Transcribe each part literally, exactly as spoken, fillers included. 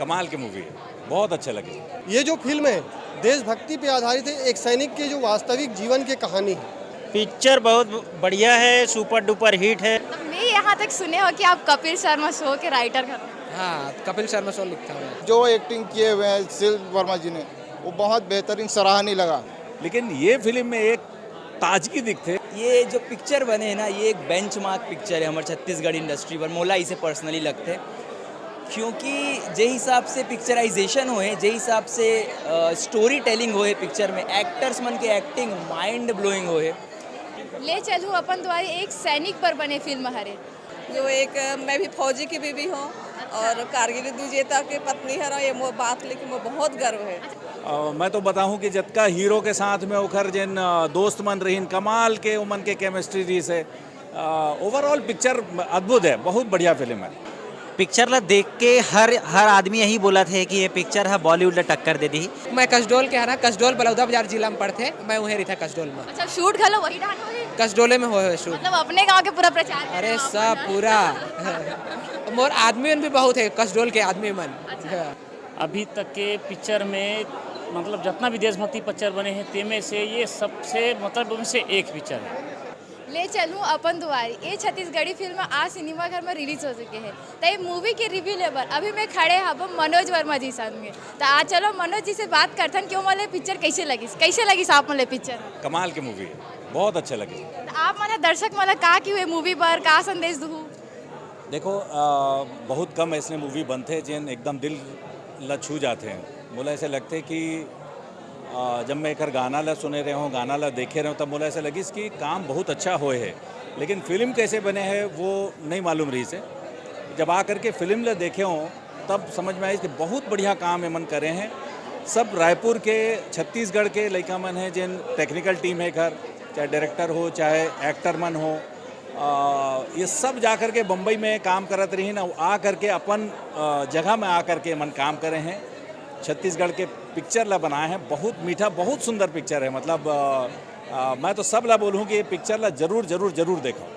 कमाल के मूवी है, बहुत अच्छे लगे। ये जो फिल्म है, देशभक्ति पे आधारित है, एक सैनिक के जो वास्तविक जीवन की कहानी है। पिक्चर बहुत बढ़िया है, सुपर डुपर हिट है। मैं यहाँ तक सुने हो कि आप कपिल शर्मा शो के राइटर हो। हाँ, कपिल शर्मा शो लिखता हूँ। जो एक्टिंग किए हुए हैं शिल्प वर्मा जी ने, वो बहुत बेहतरीन, सराहनीय लगा। लेकिन ये फिल्म में एक ताजगी दिखते। ये जो पिक्चर बने है ना, ये एक बेंचमार्क पिक्चर है हमारे छत्तीसगढ़ इंडस्ट्री पर। मोला इसे पर्सनली लगते, क्योंकि जे हिसाब से पिक्चराइजेशन होए, जे हिसाब से स्टोरी टेलिंग होए पिक्चर में, एक्टर्स मन के एक्टिंग माइंड ब्लोइंग होए। ले चलूँ अपन दुआरी एक सैनिक पर बने फिल्म हरे। जो एक मैं भी फौजी की बीवी हूँ और कारगिल युद्ध विजेता की पत्नी है, ये मो बात लेके मोर बहुत गर्व है। अ, मैं तो बताऊं कि जतका हीरो के साथ में ओखर जेन अ, दोस्त मन रहीन, कमाल के उमन के केमिस्ट्री रहीस हे। ओवरऑल पिक्चर अद्भुत है, बहुत बढ़िया फिल्म है। पिक्चर ला देख के हर हर आदमी यही बोलत हे कि ये पिक्चर ह बॉलीवुड ला टक्कर दे दिही। मैं कसडोल के हरा, कसडोल बलौदा बाजार जिला में पड़थे, मैं उहें रहिथा कसडोल में। अच्छा, शूट घलो वही ढान होही? कसडोले में होए हुए शूट। मतलब अपने गांव के पूरा प्रचार करे अरे हो आप सब मन। पूरा मोर आदमी मन भी बहुत है, कसडोल के आदमी मन। हाँ। अभी तक के पिक्चर में, मतलब जितना भी देशभक्ति पिक्चर बने हैं, तेमे से ये सबसे, मतलब उनसे एक पिक्चर है। ले चलूँ अपन दुआरी, ये छत्तीसगढ़ी फिल्म आज सिनेमा घर में रिलीज हो चुके हैं। तो ये मूवी के रिव्यू लेबर अभी मैं खड़े हब मनोज वर्मा जी संग में। तो आज चलो मनोज जी से बात करथन कि वो मोला पिक्चर कैसे लगिस, कैसे लगिस आप मोला पिक्चर? कमाल के मूवी है, बहुत अच्छे लगे। तो आप मन दर्शक मन ला का की हुए मूवी पर का संदेश दूँ? देखो, अ, बहुत कम ऐसने मूवी बनथे जेन एकदम दिल ला छू जाथे। मोला ऐसे लगथे कि अ, जब मैं एकर गाना ला सुने रहे हूँ, गाना ला देखे रहे हूँ, तब मोला ऐसे लगिस कि काम बहुत अच्छा होए है, लेकिन फिल्म कैसे बने है वो नहीं मालूम रहीस हे। जब आ करके फिल्म ला देखे हूँ, तब समझ में आइस कि बहुत बढ़िया काम एमन करे हैं। सब रायपुर के, छत्तीसगढ़ के लइका मन हैं, जेन टेक्निकल टीम है घर, चाहे डायरेक्टर हो, चाहे एक्टर मन हो, अ, ये सब जा करके बम्बई में काम करत रहीन, आ करके अपन अ, जगह में आ करके एमन काम करे हैं। छत्तीसगढ़ के पिक्चर ला बनाए हैं, बहुत मीठा, बहुत सुंदर पिक्चर है। मतलब अ, अ, मैं तो सब ला बोलूँ कि ये पिक्चर ला जरूर जरूर जरूर देखो।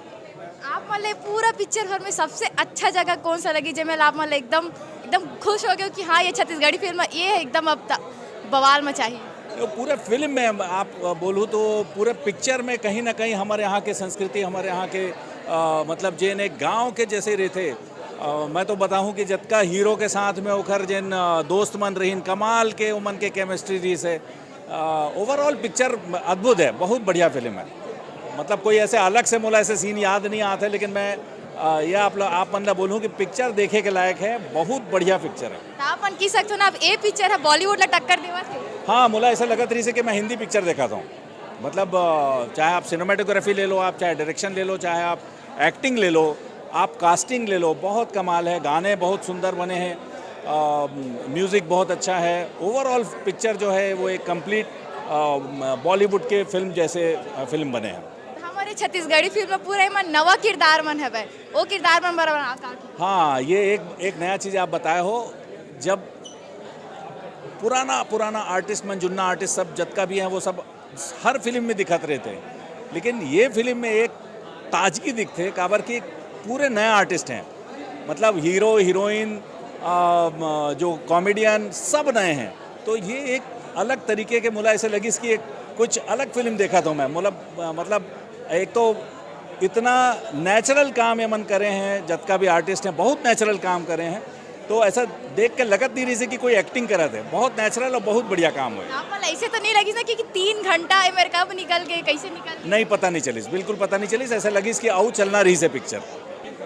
आप मन ला पूरा पिक्चर भर में सबसे अच्छा जगह कौन सा लगी, जेमे आप मन ला एकदम एकदम खुश हो गए कि हाँ, ये छत्तीसगढ़ी फिल्म है, ये एकदम अब त-, बवाल मचाही? ये पूरे फिल्म में हम आप बोलूँ तो पूरे पिक्चर में कहीं ना कहीं हमारे यहाँ के संस्कृति, हमारे यहाँ के अ, मतलब जेन एक गांव के जैसे रहिथे। अ, मैं तो बताऊँ कि जतका हीरो के साथ में ओखर जेन अ, दोस्त मन रहीन, कमाल के उमन के केमिस्ट्री रहीस हे। ओवरऑल पिक्चर अद्भुत है, बहुत बढ़िया फिल्म है। मतलब कोई ऐसे अलग से मोला ऐसे सीन याद नहीं आते, लेकिन मैं अ, ये आप लो- आप मन ला बोलूँ कि पिक्चर देखे के लायक है, बहुत बढ़िया पिक्चर है। तो आप मन की सकते हो ना, आप ए पिक्चर है बॉलीवुड ला टक्कर देवत है। हाँ, मोला ऐसा लगत रहीस हे कि मैं हिंदी पिक्चर देखत हूँ। मतलब अ, चाहे आप सिनेमेटोग्राफी ले लो, आप चाहे डायरेक्शन ले लो, चाहे आप एक्टिंग ले लो, आप कास्टिंग ले लो, बहुत कमाल है। गाने बहुत सुंदर बने हैं, अ, म्यूज़िक बहुत अच्छा है। ओवरऑल पिक्चर जो है वो एक कंप्लीट बॉलीवुड के फिल्म जैसे अ, फिल्म बने हैं। हमारे छत्तीसगढ़ी फिल्म में पूरा एमन नवा किरदार मन हवे, वो किरदार मन बराबर आ का की? हाँ, ये एक एक नया चीज़ आप बताए हो। जब पुराना पुराना आर्टिस्ट मन, जुन्ना आर्टिस्ट सब जतका भी हैं, वो सब हर फिल्म में दिखत रहिथे, लेकिन ये फिल्म में एक ताजगी दिखथे, काबर कि पूरे नए आर्टिस्ट हैं। मतलब हीरो, हीरोइन, अ, म, जो कॉमेडियन, सब नए हैं। तो ये एक अलग तरीके के, मोला ऐसे लगिस कि एक कुछ अलग फिल्म देखत हूँ मैं। मतलब अ, मतलब एक तो इतना नेचुरल काम एमन करे हैं, जतका भी आर्टिस्ट हैं, बहुत नेचुरल काम करे हैं। तो ऐसा देख के लगत नहीं रहीस हे कि कोई एक्टिंग करत है, बहुत नेचुरल और बहुत बढ़िया काम होए। आप मन ऐसे तो नहीं लगिस ना कि, कि तीन घंटा ये मेरे कब निकल गए, कैसे निकल गए? नहीं, पता नहीं चलिस, बिल्कुल पता नहीं चलिस। ऐसा लगिस कि अउ चलना रहीस हे पिक्चर।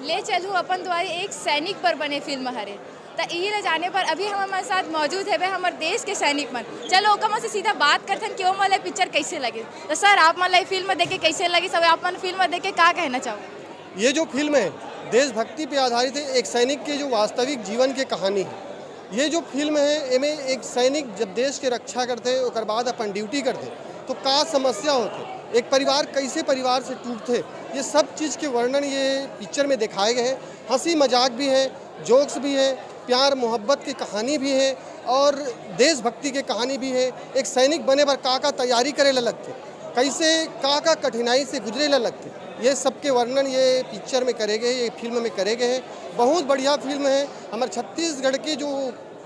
ले चलूँ अपन दुआरी एक सैनिक पर बने फिल्म हरे। त इही ले जाने पर अभी हमर मन साथ मौजूद हेबे हमर देश के सैनिक मन। चलो ओकर मन से सीधा बात करथन कि ओमन ला पिक्चर कैसे लगे। तो सर, आप मन ला ये फिल्म देख के कैसे लगिस, और आप मन फिल्म देख के का कहना चाहो? ये जो फिल्म है, देशभक्ति पे आधारित है, एक सैनिक के जो वास्तविक जीवन की कहानी है। ये जो फिल्म है, एमे एक सैनिक जब देश के रक्षा करथे, ओकर बाद अपन ड्यूटी करथे, तो का समस्या होथे, एक परिवार कैसे परिवार से टूटथे, ये सब चीज़ के वर्णन ये पिक्चर में दिखाए गए हैं। हंसी मजाक भी है, जोक्स भी है, प्यार मोहब्बत की कहानी भी है और देशभक्ति की कहानी भी है। एक सैनिक बने बर का का तैयारी करे ला लगथे, कैसे का का कठिनाई से गुजरे ला लगथे, ये सब के वर्णन ये पिक्चर में करे गए, ये फिल्म में करे गए हैं। बहुत बढ़िया फिल्म है। हमारे छत्तीसगढ़ के जो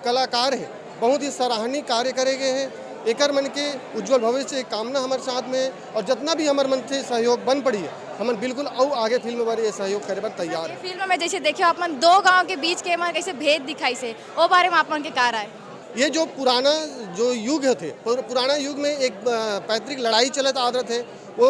कलाकार हे, बहुत ही सराहनीय कार्य करे गए हे। एकर मन के उज्जवल भविष्य के कामना हमर साथ में हे और जतना भी हमर मन से सहयोग बन पड़ी हे, हमन बिल्कुल अउ आगे फिल्म बर ये सहयोग करे बर तैयार हे। फिल्म में जैसे देखियो, अपन दो गांव के बीच के मन कैसे भेद दिखाइस हे, ओ बारे में आप मन के का राय? ये जो पुराना जो युग हे थे, पुर-, पुराना युग में एक, अ, पैतृक लड़ाई चलत आत रथे, वो,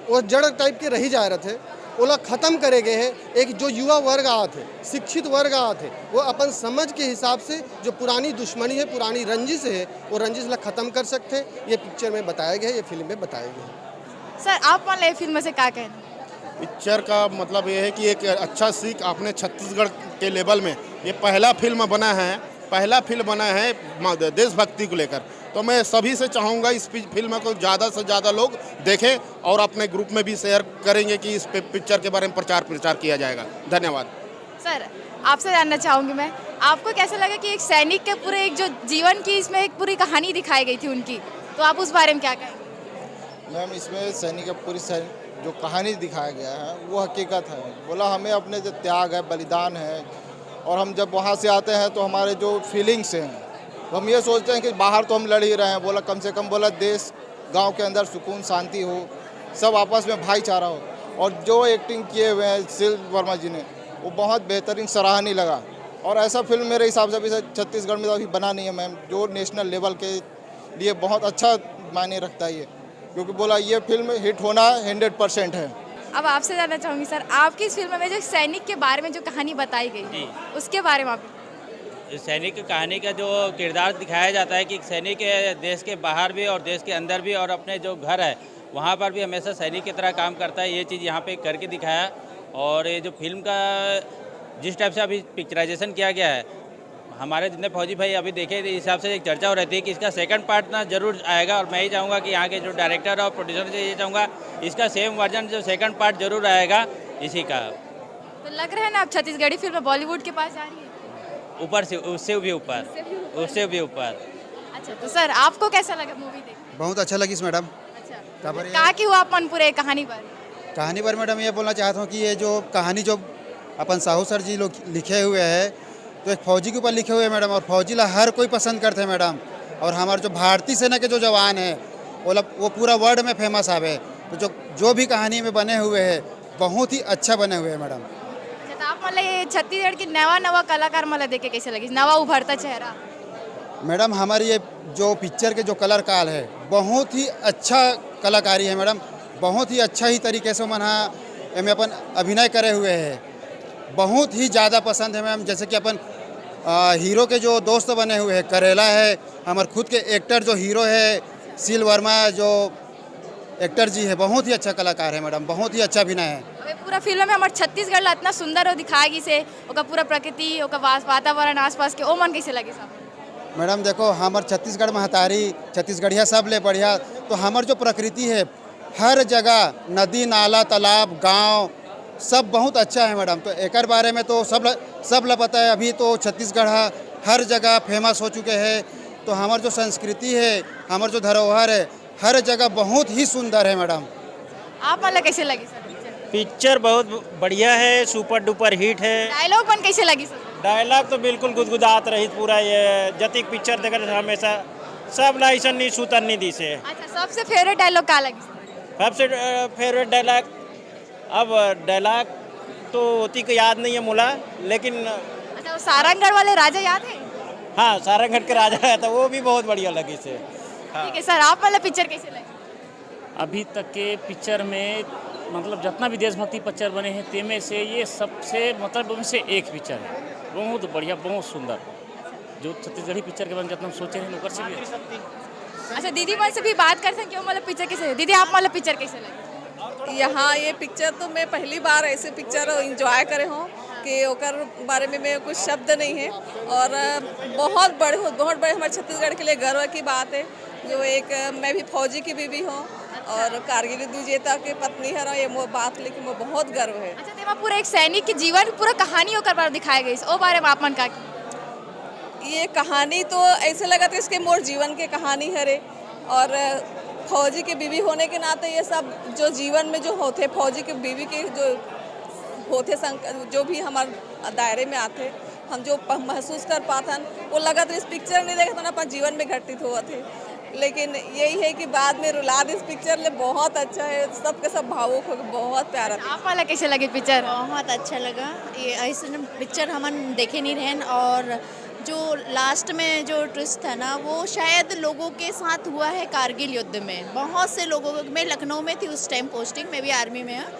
वो जड़ टाइप के रही जाए रथे, ओला खत्म करे गए हे। एक जो युवा वर्ग आत हे, शिक्षित वर्ग आत हे, वो अपन समझ के हिसाब से जो पुरानी दुश्मनी हे, पुरानी रंजिश हे, वो रंजिश ला खत्म कर सकथे। ये पिक्चर में बताया गया हे, ये फिल्म में बताया गया हे। सर, आप मन ला ये फिल्म से का कहना? पिक्चर का मतलब ये है कि एक अच्छा सीख आपने छत्तीसगढ़ के लेवल में, ये पहला फिल्म बना है, पहला फिल्म बना है म-, देशभक्ति को लेकर। तो मैं सभी से चाहूँगा इस पि-, फिल्म को ज़्यादा से ज़्यादा लोग देखें और अपने ग्रुप में भी शेयर करेंगे कि इस पि-, पिक्चर के बारे में प्रचार प्रचार किया जाएगा। धन्यवाद। सर, आपसे जानना चाहूँगी मैं, आपको कैसा लगा कि एक सैनिक के पूरे एक जो जीवन की इसमें एक पूरी कहानी दिखाई गई थी उनकी, तो आप उस बारे में क्या कहेंगे? मैम, इसमें सैनिक का पूरी सै-, जो कहानी दिखाया गया है, वो हकीकत है। बोला, हमें अपने जो त्याग है, बलिदान है, और हम जब वहाँ से आते हैं, तो हमारे जो फीलिंग्स हैं, तो हम ये सोचते हैं कि बाहर तो हम लड़ ही रहे हैं। बोला, कम से कम, बोला, देश, गांव के अंदर सुकून, शांति हो, सब आपस में भाईचारा हो। और जो एक्टिंग किए हुए हैं शील वर्मा जी ने, वो बहुत बेहतरीन, सराहनीय लगा। और ऐसा फिल्म मेरे हिसाब से अभी तक छत्तीसगढ़ में तो अभी बना नहीं है, मैम। जो नेशनल लेवल के लिए बहुत अच्छा मायने रखता है ये, क्योंकि बोला, ये फिल्म हिट होना हंड्रेड परसेंट है। अब आपसे जानना चाहूँगी सर, आपकी इस फिल्म में जो सैनिक के बारे में जो कहानी बताई गई है, जी। उसके बारे में आप? इस सैनिक की कहानी का जो किरदार दिखाया जाता है कि सैनिक देश के बाहर भी और देश के अंदर भी और अपने जो घर है, वहाँ पर भी हमेशा सैनिक की तरह काम करता है। ये चीज़ यहाँ पे करके दिखाया। और ये जो फिल्म का जिस टाइप से अभी पिक्चराइजेशन किया गया है, हमारे जितने फौजी भाई अभी देखे थे, हिसाब से एक चर्चा हो रही थी कि इसका सेकंड पार्ट ना जरूर आएगा, और मैं ही चाहूँगा कि यहाँ के जो डायरेक्टर और प्रोड्यूसर से ये चाहूँगा, इसका सेम वर्जन जो सेकंड पार्ट जरूर आएगा इसी का। तो लग रहा है ना, अब छत्तीसगढ़ी फिल्म बॉलीवुड के पास जा रही है? ऊपर से, उससे भी ऊपर। उससे भी ऊपर। उससे भी ऊपर। अच्छा, तो सर, आपको कैसा लगा मूवी देख? बहुत अच्छा लगिस मैडम। अच्छा। काबर ये का कि हुआ अपन पूरे कहानी पर? कहानी पर मैडम ये बोलना चाहता हूँ कि ये जो कहानी जो अपन साहू सर जी लोग लिखे हुए हैं, तो एक फौजी के ऊपर लिखे हुए हैं मैडम, और फौजी ला हर कोई पसंद करते हैं मैडम। और हमारे जो भारतीय सेना के जो जवान हैं, वो लोग, वो पूरा वर्ल्ड में फेमस आवे। तो जो, जो भी कहानी में बने हुए हैं, बहुत ही अच्छा बने हुए हैं मैडम। अच्छा, तो आप मन ला ये छत्तीसगढ़ की नवा नवा कलाकार मन ला देख के कैसे लगिस, नवा उभरता चेहरा? मैडम, हमारी ये जो पिक्चर के जो कलाकार है, बहुत ही अच्छा कलाकारी है मैडम, बहुत ही अच्छा ही तरीके से मन हा एमे अपन अभिनय करे हुए हैं। बहुत ही ज़्यादा पसंद है मैम। जैसे कि अपन, अ, हीरो के जो दोस्त बने हुए हैं, करेला है, हमारे खुद के एक्टर जो हीरो है, शील वर्मा जो एक्टर जी है, बहुत ही अच्छा कलाकार है मैडम, बहुत ही अच्छा अभिनय है। अबे पूरा फिल्म में हमारे छत्तीसगढ़ ला इतना सुंदर वो दिखाया गई से, ओका पूरा प्रकृति, ओका वास-, वातावरण आसपास के, ओ मन कैसे लगे सब? मैडम देखो, हमार छत्तीसगढ़ महतारी, छत्तीसगढ़िया सब ले बढ़िया। तो हमार जो प्रकृति है, हर जगह नदी, नाला, तालाब, गांव, सब बहुत अच्छा है मैडम। तो एकर बारे में तो सब ल-, सब ला पता है। अभी तो छत्तीसगढ़ ह-, हर जगह फेमस हो चुके हैं। तो हमार जो संस्कृति है, हमार जो धरोहर है, हर जगह बहुत ही सुंदर है मैडम। आप मन ला कैसे लगी सर पिक्चर? पिक्चर बहुत बढ़िया है, सुपर डुपर हिट है। डायलॉग मन कैसे लगी सर? डायलॉग तो बिल्कुल गुदगुदात रही पूरा, ये जतिक पिक्चर देख रहे हमेशा, सब ला ऐसा नहीं सुतन नहीं दी से। अच्छा, सबसे फेवरेट डायलॉग का लगी सर? सबसे फेवरेट डायलॉग, अब डायलॉग तो होती को याद नहीं है मुला, लेकिन अच्छा, वो सारंगढ़ वाले राजा याद है? हाँ, सारंगढ़ के राजा रहता, वो भी बहुत बढ़िया लगी से। हाँ। ठीक है सर, आप मन ला पिक्चर कैसे लगी? अभी तक के पिक्चर में, मतलब, जितना भी देशभक्ति पिक्चर बने हैं, तेमे से ये सबसे, मतलब, उनसे एक पिक्चर है। बहुत बढ़िया, बहुत सुंदर। जो छत्तीसगढ़ी पिक्चर के बारे में जितना हम सोचे हैं, ओकर से भी अच्छा। अच्छा, दीदी मन से भी बात करते हैं कि वो मतलब पिक्चर कैसे लगे। दीदी, आप मतलब पिक्चर कैसे लगे? यहाँ ये पिक्चर तो मैं पहली बार ऐसे पिक्चर एंजॉय करे हूँ कि ओकर बारे में मैं कुछ शब्द नहीं है। और बहुत बड़े, बहुत बड़े हमारे छत्तीसगढ़ के लिए गर्व की बात है। जो एक, मैं भी फौजी की बीवी हूँ और कारगिल युद्ध विजेता की पत्नी है, ये मो बात लेके मो बहुत गर्व है। अच्छा, तेमा पूरा एक सैनिक के जीवन, पूरा कहानी ओकर पर दिखाए गई, ओ बारे में आप मन का की? ये कहानी तो ऐसे लगा था इसके मोर जीवन के कहानी हरे। और फौजी के बीवी होने के नाते ये सब जो जीवन में जो होते, फौजी के बीवी के जो होते संक-, जो भी हमारे दायरे में आते, हम जो प-, महसूस कर पाथन, वो लगातार इस पिक्चर नहीं देखत ना, अपन जीवन में घटित होवत हे। लेकिन यही है कि बाद में रुला दे इस पिक्चर ले, बहुत अच्छा है, सबके सब भावुक हो गए, बहुत प्यारा। आप वाला कैसे लगे पिक्चर? बहुत अच्छा लगा। ये ऐसे पिक्चर हमन देखे नहीं रहन, और जो लास्ट में जो ट्विस्ट था ना, वो शायद लोगों के साथ हुआ है कारगिल युद्ध में। बहुत से लोगों को, मैं लखनऊ में थी उस टाइम पोस्टिंग, मैं भी आर्मी में हूँ,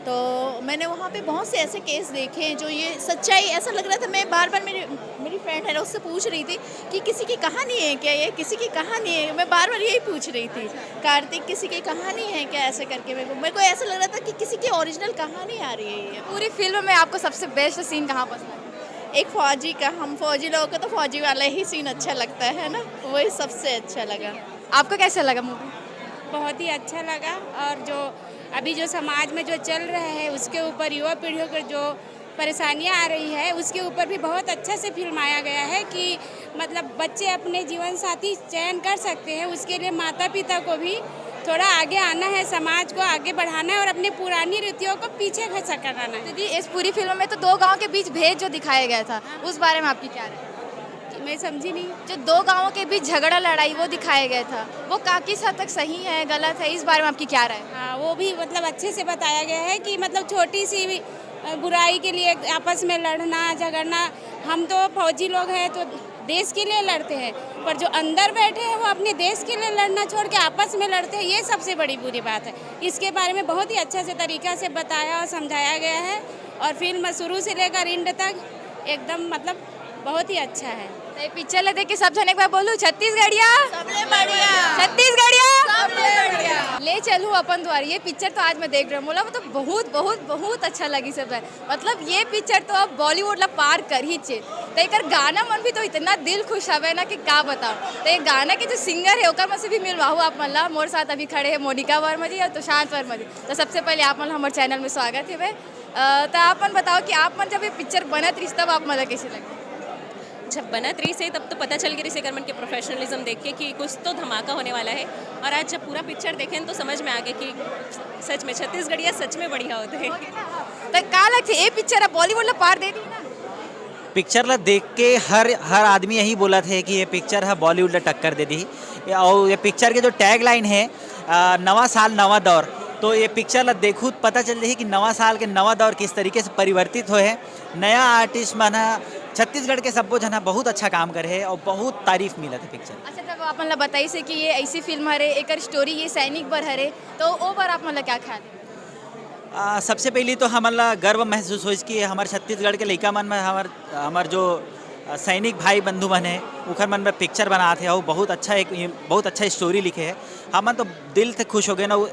तो मैंने वहाँ पे बहुत से ऐसे केस देखे हैं जो ये सच्चाई, ऐसा लग रहा था। मैं बार बार, मेरी मेरी फ्रेंड है ना, उससे पूछ रही थी कि किसी की कहानी है क्या ये, किसी की कहानी है। मैं बार बार यही पूछ रही थी, कार्तिक, किसी की कहानी है क्या, ऐसे करके। मेरे को मेरे को ऐसा लग रहा था कि किसी की ओरिजिनल कहानी आ रही है ये। पूरी फिल्म में आपको सबसे बेस्ट सीन कहाँ पसंद है? एक फौजी का, हम फौजी लोगों को तो फौजी वाला ही सीन अच्छा लगता है ना, वही सबसे अच्छा लगा। आपको कैसा लगा मूवी? बहुत ही अच्छा लगा। और जो अभी जो समाज में जो चल रहा है, उसके ऊपर, युवा पीढ़ियों को जो परेशानियां आ रही है, उसके ऊपर भी बहुत अच्छा से फिल्माया गया है कि मतलब बच्चे अपने जीवन साथी चयन कर सकते हैं। उसके लिए माता पिता को भी थोड़ा आगे आना है, समाज को आगे बढ़ाना है और अपने पुरानी रीतियों को पीछे खसक कर आना है। दीदी, इस पूरी फिल्म में तो दो गांव के बीच भेद जो दिखाया गया था, उस बारे में आपकी क्या राय? मैं समझी नहीं। जो दो गांवों के बीच झगड़ा लड़ाई वो दिखाया गया था, वो का किस हद तक सही है, गलत है, इस बारे में आपकी क्या राय? हाँ, वो भी मतलब अच्छे से बताया गया है कि मतलब छोटी सी भी, अ, बुराई के लिए आपस में लड़ना झगड़ना। हम तो फौजी लोग हैं तो देश के लिए लड़ते हैं, पर जो अंदर बैठे हैं वो अपने देश के लिए लड़ना छोड़ के आपस में लड़ते हैं, ये सबसे बड़ी बुरी बात है। इसके बारे में बहुत ही अच्छा से तरीका से बताया और समझाया गया है, और फिल्म शुरू से लेकर एंड तक एकदम मतलब बहुत ही अच्छा है। तो ये पिक्चर ला देख के सब जने एक बार बोलू, छत्तीसगढ़िया। सबले बढ़िया। छत्तीसगढ़िया। सबले बढ़िया। ले चलू अपन द्वार, ये पिक्चर तो आज मैं देख रहा हूँ, मोला मतलब बहुत बहुत बहुत अच्छा लगी सब है। मतलब ये पिक्चर तो अब बॉलीवुड ला पार कर ही चे। तो एकर गाना मन भी तो इतना दिल खुश हवे ना कि का बताओ। तो ये गाना के जो सिंगर है ओकर मन से भी मिलवाहू आप मन ला। मोर साथ अभी खड़े हैं मोनिका वर्मा जी और तुषांत वर्मा जी। तो सबसे पहले आप मन ला हमर चैनल में स्वागत है भाई। अ, तो आप मन बताओ कि आप मन जब ये पिक्चर बनत रहिस तब आप मन ला कैसे लगे? जब बनत रहिस हे तब तो पता चल गे रहिस हे एकर मन के प्रोफेशनलिज्म देख के कि कुछ तो धमाका होने वाला है। और आज जब पूरा पिक्चर देखें तो समझ में आ गया कि सच में छत्तीसगढ़िया सच में बढ़िया होते हैं। तो का लगथे ये पिक्चर अब बॉलीवुड ला पार दे दी ना? पिक्चर ला देख के हर हर आदमी यही बोलत हे कि ये पिक्चर ह बॉलीवुड ला टक्कर दे दी। और ये पिक्चर के जो टैगलाइन है, अ, नवा साल नवा दौर, तो ये पिक्चर ला देखू त पता चल जाही कि नवा साल के नवा दौर किस तरीके से परिवर्तित होए है। नया आर्टिस्ट मन ह, छत्तीसगढ़ के सब्बो झन ह बहुत अच्छा काम करे हे और बहुत तारीफ मिलत हे पिक्चर। अच्छा, जब आप मन ला बताइस हे कि ये ऐसी फिल्म हरे, एकर स्टोरी ये सैनिक बर हरे, तो ओ बर आप मन ला क्या ख्याल है? आ, सबसे पहली तो हमन ला गर्व महसूस होइस कि हमर छत्तीसगढ़ के लइका मन में हमर, हमर जो, आ, सैनिक भाई बंधु मन हे, उखर मन में पिक्चर बनात हे, अउ बहुत अच्छा एक, ये बहुत अच्छा स्टोरी लिखे हे। हमन तो दिल से खुश हो गए ना, वो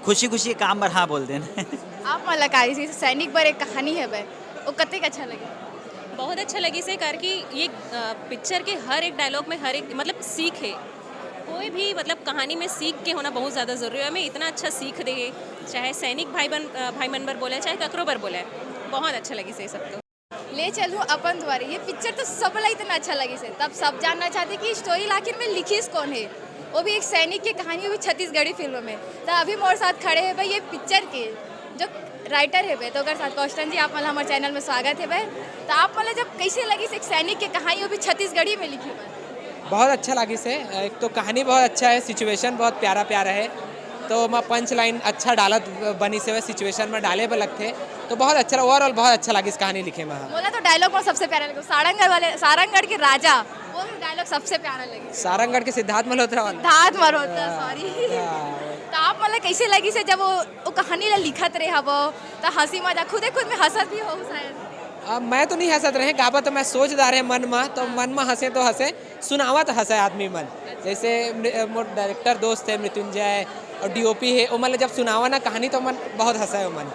खुशी खुशी काम बर हाँ बोल देन। आप मन ला का इसी सैनिक बर एक कहानी है बे, वो कतेक अच्छा लगे? बहुत अच्छा लगिस हे, काबर कि ये, अ, पिक्चर के हर एक डायलॉग में हर एक मतलब सीख है। कोई भी मतलब कहानी में सीख के होना बहुत ज़्यादा ज़रूरी है। हमें इतना अच्छा सीख दे, चाहे सैनिक भाई बन, अ, भाई मन बर बोले, चाहे ककरो बर बोले, बहुत अच्छा लगिस हे सब तो। ले चलू अपन द्वारे, ये पिक्चर तो सबला इतना अच्छा लगिस हे, तब सब जानना चाहते कि स्टोरी आखिर में लिखिस कौन है, वो भी एक सैनिक की कहानी, वो भी छत्तीसगढ़ी फिल्म में। तो अभी मोर साथ खड़े हैं भाई ये पिक्चर के जो राइटर है बे, तो ओकर साथ कौस्टन जी, आप मन ला हमर चैनल में स्वागत है बे। तो आप मन ला जब कैसे लगिस एक सैनिक के कहानी, वो भी छत्तीसगढ़ी में लिखे बे? बहुत अच्छा लगिस हे। एक तो कहानी बहुत अच्छा है, सिचुएशन बहुत प्यारा प्यारा है, तो ओमा पंच लाइन अच्छा डालत बनिस हे, सिचुएशन में डाले बर लगथे, तो बहुत अच्छा, ओवरऑल बहुत अच्छा लगिस कहानी लिखे में। मोला तो डायलॉग में सबसे प्यारा लगे सारंगढ़ वाले, सारंगढ़ के राजा, वो डायलॉग सबसे प्यारा लगे। सारंगढ़ के सिद्धार्थ मल्होत्रा वाला। सिद्धार्थ मल्होत्रा, हाँ, सॉरी। हाँ। तो आप मन ला कैसे लगिस हे जब वो, वो कहानी ला लिखत रहे हव, तो हंसी मजाक खुदे खुद में हंसत भी हो शायद? अब मैं तो नहीं हंसत रहे, काबर तो मैं सोच डारे मन में, तो मन में हंसे तो हंसे, सुनावत हंसे आदमी मन। जैसे मृ-, मोर डायरेक्टर दोस्त है मृत्युंजय और डीओपी है, ओमन ला जब सुनावा ना कहानी तो मन बहुत हंसा है ओमन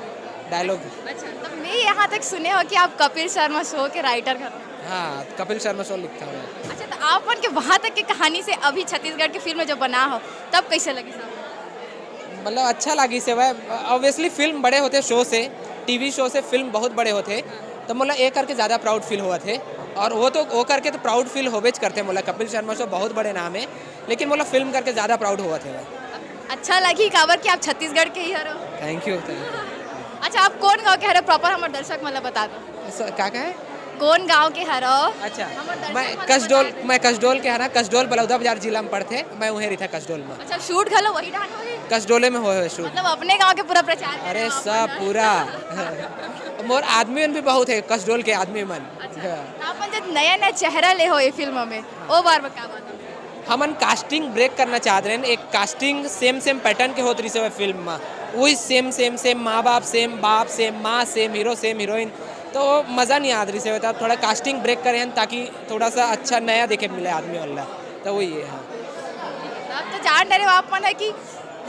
डायलॉग। अच्छा, तो मैं यहाँ तक सुने हो कि आप कपिल शर्मा शो के राइटर हो। हाँ, कपिल शर्मा शो लिखता हूँ मैं। अच्छा, तो आप मन के वहाँ तक के कहानी से अभी छत्तीसगढ़ के फिल्म जो बना हो, तब कैसे लगी साहब? मतलब अच्छा लगिस हे भाई, ऑब्वियसली फिल्म बड़े होथे शो से, टीवी शो से फिल्म बहुत बड़े होथे, तो मोला ए करके ज़्यादा प्राउड फील होवत हे। और वो तो, वो करके तो प्राउड फील होबेच करथे मोला, कपिल शर्मा शो बहुत बड़े नाम है, लेकिन मोला फिल्म करके ज़्यादा प्राउड होवत हे भाई। अच्छा लगी काबर कि आप छत्तीसगढ़ के ही हरो। Thank you, thank you. अच्छा, आप कौन गाँव के हरो प्रॉपर, हमर दर्शक मन ला बता दो। स-, का, का है? कौन गांव के हरव? अच्छा, हमर दर्शक मैं मन कसडोल बता दें। मैं कसडोल के हरा, कसडोल बलौदाबाजार जिला में पड़थे। मैं उहें रहिथा कसडोल में। अच्छा, शूट घलो वही डाहर होही? कसडोले में होए होए शूट। मतलब अपने गांव के पूरा प्रचार करे अरे हो आप सब मन। पूरा मोर आदमी मन भी बहुत है कसडोल के आदमी मन। अच्छा, तो अपन जब नया नया चेहरा ले हो ये फिल्म में, ओ बार में का बात है? हमन कास्टिंग ब्रेक करना चाहत रहेन। एक कास्टिंग सेम सेम पैटर्न के होत रहिसे फिल्म में, वही सेम सेम सेम, माँ बाप सेम, बाप सेम, माँ सेम, हीरो सेम, हीरोइन, तो मज़ा नहीं आत रहिसे। तो थोड़ा कास्टिंग ब्रेक करे हन ताकि थोड़ा सा अच्छा नया देखे मिले आदमी वाला, तो वही है। हाँ। अब तो जान डरे हो आप मन है कि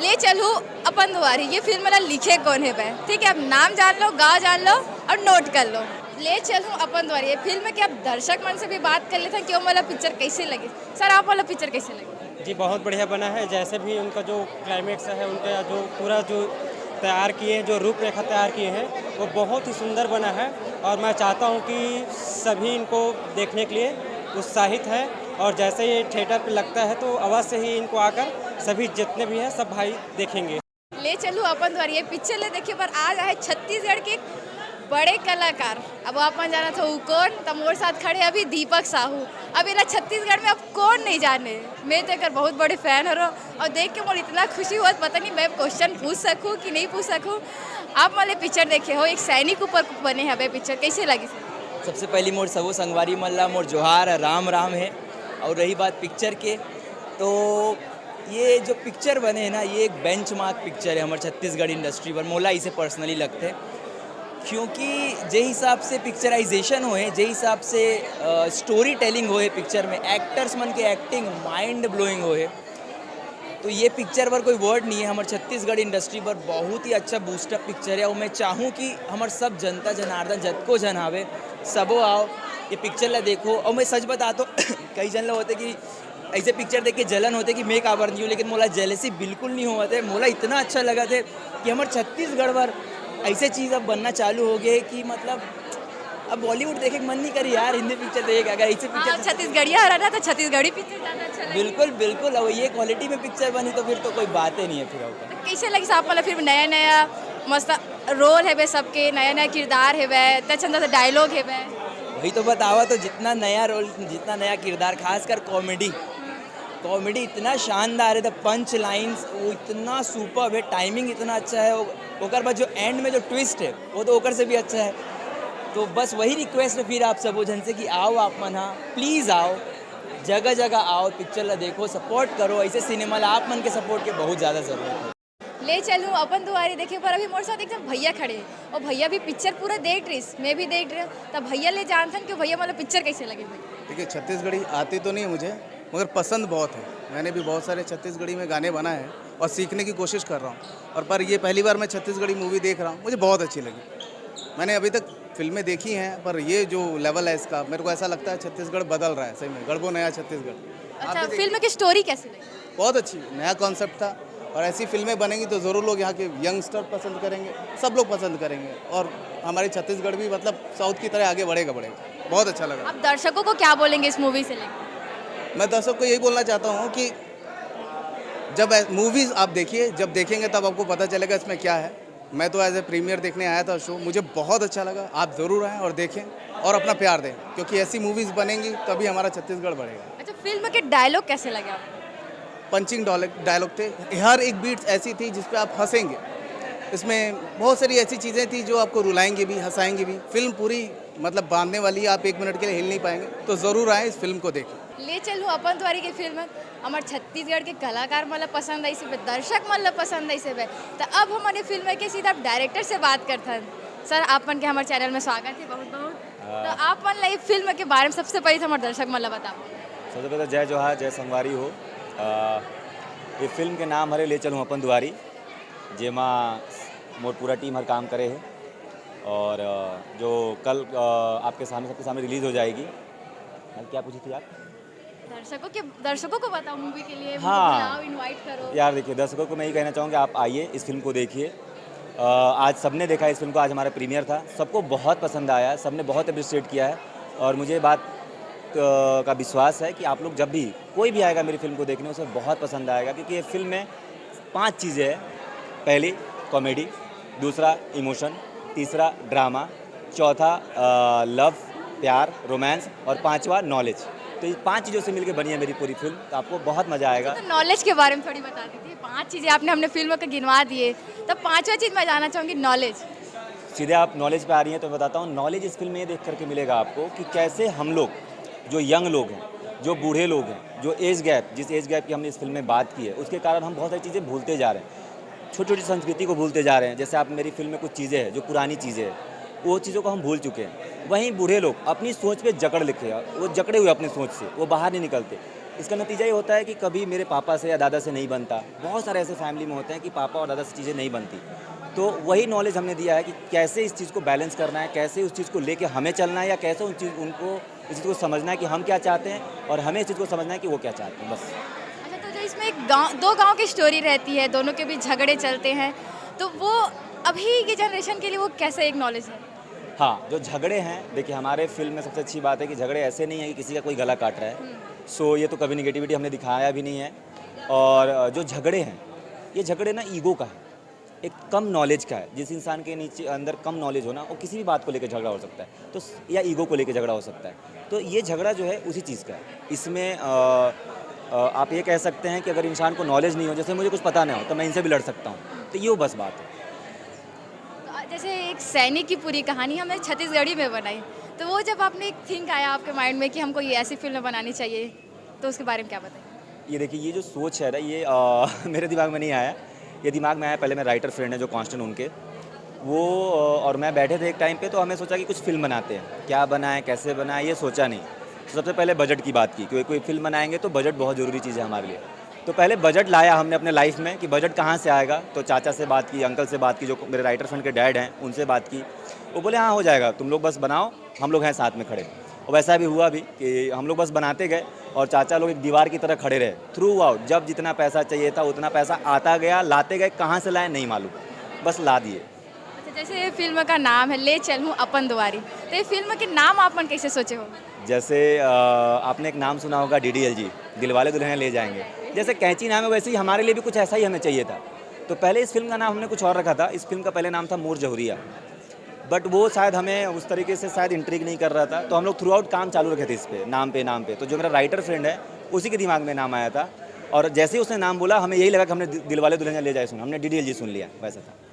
ले चलू अपन दुआरी, ये फिल्म ला लिखे कौन है बे? ठीक है, अब नाम जान लो, गाँव जान लो और नोट कर लो। ले चलू अपन दुआरी, ये फिल्म के अब दर्शक मन से भी बात कर लेते हैं कि वो मतलब पिक्चर कैसे लगे। सर, आप वाला पिक्चर कैसे लगे? जी, बहुत बढ़िया बना है। जैसे भी उनका जो क्लाइमेक्स है, उनका जो पूरा जो तैयार किए हैं, जो रूपरेखा तैयार किए हैं, वो बहुत ही सुंदर बना है। और मैं चाहता हूँ कि सभी इनको देखने के लिए उत्साहित हैं, और जैसे ये थिएटर पे लगता है तो अवश्य ही इनको आकर सभी जितने भी हैं, सब भाई देखेंगे। ले चलू अपन दुआरी, ये पिक्चर ले देखे बर आज आए छत्तीसगढ़ के बड़े कलाकार। अब आप मन जानत हो उ कौन, त मोर साथ खड़े अभी दीपक साहू। अब एला छत्तीसगढ़ में अब कौन नहीं जाने, मैं तो एकर बहुत बड़े फैन हरो। और देख के मोर इतना खुशी हुआ, पता नहीं मैं क्वेश्चन पूछ सकूँ कि नहीं पूछ सकूँ। आप मन ले पिक्चर देखे हो, एक सैनिक ऊपर बने हवे पिक्चर, कैसे लगी? सबसे पहली मोर सबो संगवारी मन ला मोर जोहार, राम राम है। और रही बात पिक्चर के, तो ये जो पिक्चर बने है ना, ये एक बेंचमार्क पिक्चर है हमारे छत्तीसगढ़ इंडस्ट्री पर, मोला इसे पर्सनली लगते हैं। क्योंकि जे हिसाब से पिक्चराइजेशन होए, जे हिसाब से स्टोरी टेलिंग होए पिक्चर में, एक्टर्स मन के एक्टिंग माइंड ब्लोइंग होए, तो ये पिक्चर पर कोई वर्ड नहीं है। हमारे छत्तीसगढ़ इंडस्ट्री पर बहुत ही अच्छा बूस्टअप पिक्चर है, और मैं चाहूँ कि हमारे सब जनता जनार्दन जतको जन हावे, सबो आओ, ये पिक्चर ला देखो। और मैं सच बता तो कई जन ला होते कि ऐसे पिक्चर देख के जलन होते कि मैं काबर नहीं हूँ, लेकिन मोला जेलसी बिल्कुल नहीं होवत है। मोला इतना अच्छा लगत है कि हमारे छत्तीसगढ़ पर ऐसे चीज़ अब बनना चालू हो गए कि मतलब अब बॉलीवुड देखे के मन नहीं करी यार, हिंदी पिक्चर देखे के, अगर ऐसे हाँ, पिक्चर छत्तीसगढ़िया हरा ना, तो छत्तीसगढ़ी पिक्चर ज्यादा अच्छा लगे। बिल्कुल बिल्कुल, अब ये क्वालिटी में पिक्चर बनी तो फिर तो कोई बात ही नहीं है फिर और। कैसे लगी आप, मतलब फिर नया नया मस्त रोल है बे सबके, नया नया किरदार है बे, तो अच्छा डायलॉग है बे? वही तो बतावा, तो जितना नया रोल, जितना नया किरदार, खासकर कॉमेडी, कॉमेडी इतना शानदार है, द पंच लाइंस वो इतना सुपर है, टाइमिंग इतना अच्छा है, वो- ओकर बाद जो एंड में जो ट्विस्ट है वो तो ओकर से भी अच्छा है। तो बस वही रिक्वेस्ट है फिर आप सबो जन से कि आओ आप मन, हाँ प्लीज़ आओ, जगह जगह आओ, पिक्चर ला देखो, सपोर्ट करो, ऐसे सिनेमा ला आप मन के सपोर्ट के बहुत ज़्यादा ज़रूरत है। ले चलूँ अपन दुआरी देखे पर अभी मोर साथ एक झन भैया खड़े हैं, और भैया भी पिक्चर पूरा देख रहिस, मैं भी देख रहे, तब भैया ले जानथन कि भैया मतलब पिक्चर कैसे लगे भाई? देखिए, छत्तीसगढ़ी आती तो नहीं मुझे, मगर पसंद बहुत है। मैंने भी बहुत सारे छत्तीसगढ़ी में गाने बनाए हैं और सीखने की कोशिश कर रहा हूँ। और पर ये पहली बार मैं छत्तीसगढ़ी मूवी देख रहा हूँ, मुझे बहुत अच्छी लगी। मैंने अभी तक फिल्में देखी हैं, पर ये जो लेवल है इसका, मेरे को ऐसा लगता है छत्तीसगढ़ बदल रहा है सही में, गढ़बो नया छत्तीसगढ़। आप अच्छा, भी देखिए। फिल्म की स्टोरी कैसी लगी? बहुत अच्छी, नया कॉन्सेप्ट था। और ऐसी फिल्में बनेंगी तो ज़रूर लोग यहाँ के यंगस्टर पसंद करेंगे, सब लोग पसंद करेंगे। और हमारे छत्तीसगढ़ भी मतलब साउथ की तरह आगे बढ़ेगा, बढ़ेगा। बहुत अच्छा लगा। आप दर्शकों को क्या बोलेंगे इस मूवी से लेकर? मैं दर्शक को यही बोलना चाहता हूँ कि जब मूवीज़ आप देखिए, जब देखेंगे तब आपको पता चलेगा इसमें क्या है। मैं तो एज ए प्रीमियर देखने आया था शो, मुझे बहुत अच्छा लगा। आप ज़रूर आएँ और देखें और अपना प्यार दें, क्योंकि ऐसी मूवीज़ बनेंगी तभी हमारा छत्तीसगढ़ बढ़ेगा। अच्छा, फिल्म के डायलॉग कैसे लगे आपको? पंचिंग डायलॉग थे, हर एक बीट्स ऐसी थी जिस पे आप हंसेंगे। इसमें बहुत सारी ऐसी चीज़ें थी जो आपको रुलाएंगी भी, हंसाएंगी भी। फिल्म पूरी मतलब बांधने वाली है, आप एक मिनट के लिए हिल नहीं पाएंगे। तो ज़रूर आएँ, इस फिल्म को देखें। ले चलूँ अपन दुआरी के फिल्म हमर छत्तीसगढ़ के कलाकार मन ला पसंद आइस हे, दर्शक मन ला पसंद आइस हे। त अब हमन ये फिल्म के सीधा डायरेक्टर से बात करथन। सर, आप मन के हमर चैनल में स्वागत है बहुत बहुत। तो आप मन ला ये फिल्म के बारे में सबसे पहले तो हमर दर्शक मन ला बताओ। सबसे पहले जय जोहार, जय संगवारी हो। अ, ये फिल्म के नाम हरे ले चलूँ अपन दुआरी, जेमा मोर पूरा टीम हर काम करे है। और अ, जो कल अ, आपके सामने, सबके सामने रिलीज हो जाएगी। और क्या पूछी थी आप? दर्शकों के, दर्शकों को बताओ मूवी के लिए, हाँ। बुलाओ, इनवाइट करो। यार देखिए, दर्शकों को मैं ये कहना चाहूँगा, आप आइए, इस फिल्म को देखिए। अ, आज सबने देखा इस फिल्म को, आज हमारा प्रीमियर था, सबको बहुत पसंद आया, सबने बहुत अप्रिशिएट किया है। और मुझे ये बात अ, का विश्वास है कि आप लोग जब भी, कोई भी आएगा मेरी फिल्म को देखने, उसे बहुत पसंद आएगा, क्योंकि ये फिल्म में पांच चीज़ें हैं। पहली कॉमेडी, दूसरा इमोशन, तीसरा ड्रामा, चौथा अ, लव प्यार, रोमांस और पांचवा नॉलेज। तो ये पांच चीज़ों से मिलकर बनी है मेरी पूरी फिल्म। तो आपको बहुत मज़ा आएगा। तो नॉलेज के बारे में थोड़ी बता दीजिए। पांच चीज़ें आपने हमने फिल्म का गिनवा दिए, तो पांचवा चीज़ मैं जानना चाहूँगी नॉलेज। सीधे आप नॉलेज पे आ रही हैं तो मैं बताता हूँ, नॉलेज इस फिल्म में ये देख करके मिलेगा आपको कि कैसे हम लोग, जो यंग लोग हैं, जो बूढ़े लोग हैं, जो एज गैप, जिस एज गैप की हमने इस फिल्म में बात की है, उसके कारण हम बहुत सारी चीज़ें भूलते जा रहे हैं। छोटी छोटी संस्कृति को भूलते जा रहे हैं। जैसे आप मेरी फिल्म में कुछ चीज़ें हैं जो पुरानी चीज़ें हैं, वो चीज़ों को हम भूल चुके हैं। वहीं बूढ़े लोग अपनी सोच पे जकड़ लिखे हैं, वो जकड़े हुए अपनी सोच से, वो बाहर नहीं निकलते। इसका नतीजा ये होता है कि कभी मेरे पापा से या दादा से नहीं बनता। बहुत सारे ऐसे फैमिली में होते हैं कि पापा और दादा से चीज़ें नहीं बनती। तो वही नॉलेज हमने दिया है कि कैसे इस चीज़ को बैलेंस करना है, कैसे उस चीज़ को लेके हमें चलना है, या कैसे उन चीज़ उनको इस चीज़ को समझना है कि हम क्या चाहते हैं और हमें इस चीज़ को समझना है कि वो क्या चाहते हैं, बस। अच्छा, तो जो इसमें एक गांव, दो गांव की स्टोरी रहती है, दोनों के बीच झगड़े चलते हैं, तो वो अभी की जनरेशन के लिए वो कैसे एक नॉलेज है? हाँ, जो झगड़े हैं, देखिए, हमारे फिल्म में सबसे अच्छी बात है कि झगड़े ऐसे नहीं है कि किसी का कोई गला काट रहा है। सो ये तो कभी निगेटिविटी हमने दिखाया भी नहीं है। और जो झगड़े हैं, ये झगड़े ना ईगो का है, एक कम नॉलेज का है। जिस इंसान के नीचे, अंदर कम नॉलेज हो ना, वो किसी भी बात को लेकर झगड़ा हो सकता है, तो स- या ईगो को लेकर झगड़ा हो सकता है। तो ये झगड़ा जो है, उसी चीज़ का है। इसमें अ, अ, आप ये कह सकते हैं कि अगर इंसान को नॉलेज नहीं हो, जैसे मुझे कुछ पता ना हो, तो मैं इनसे भी लड़ सकता हूँ। तो ये बस बात है। तो जैसे एक सैनिक की पूरी कहानी हमने छत्तीसगढ़ी में बनाई, तो वो जब आपने एक थिंक आया आपके माइंड में कि हमको ये ऐसी फिल्म बनानी चाहिए, तो उसके बारे में क्या बताएं? ये देखिए, ये जो सोच है ना, ये अ, मेरे दिमाग में नहीं आया। ये दिमाग में आया, पहले मेरे राइटर फ्रेंड है जो कांस्टेंट, उनके, वो अ, और मैं बैठे थे एक टाइम पे, तो हमें सोचा कि कुछ फिल्म बनाते हैं। क्या बनाएं, कैसे बनाएं, ये सोचा नहीं। तो सबसे पहले बजट की बात की, क्योंकि कोई फिल्म बनाएंगे तो बजट बहुत ज़रूरी चीज़ है हमारे लिए। तो पहले बजट लाया हमने अपने लाइफ में कि बजट कहाँ से आएगा। तो चाचा से बात की, अंकल से बात की, जो मेरे राइटर फ्रेंड के डैड हैं, उनसे बात की। वो बोले, "हाँ, हो जाएगा, तुम लोग बस बनाओ, हम लोग हैं साथ में खड़े।" और वैसा भी हुआ भी कि हम लोग बस बनाते गए और चाचा लोग एक दीवार की तरह खड़े रहे थ्रू आउट। जब जितना पैसा चाहिए था, उतना पैसा आता गया, लाते गए, कहाँ से लाए, नहीं मालूम, बस ला दिए। अच्छा, जैसे ये फिल्म का नाम है ले चलूँ अपन दुआरी, तो ये फिल्म के नाम आप मन कैसे सोचे हो? जैसे अ, आपने एक नाम सुना होगा, D D L G, Dilwale Dulhania ले जाएंगे। जैसे कैची नाम है, वैसे ही हमारे लिए भी कुछ ऐसा ही हमें चाहिए था। तो पहले इस फिल्म का नाम हमने कुछ और रखा था। इस फिल्म का पहले नाम था मोर जहुरिया, बट वो शायद हमें उस तरीके से शायद इंट्रिग नहीं कर रहा था। तो हम लोग थ्रू आउट काम चालू रखे थे इस पे, नाम पे, नाम पे। तो जो मेरा राइटर फ्रेंड है, उसी के दिमाग में नाम आया था, और जैसे ही उसने नाम बोला, हमें यही लगा कि हमने दि- दिलवाले दुल्हनिया ले जाए सुन, हमने डी डी एल जी सुन लिया, वैसा था।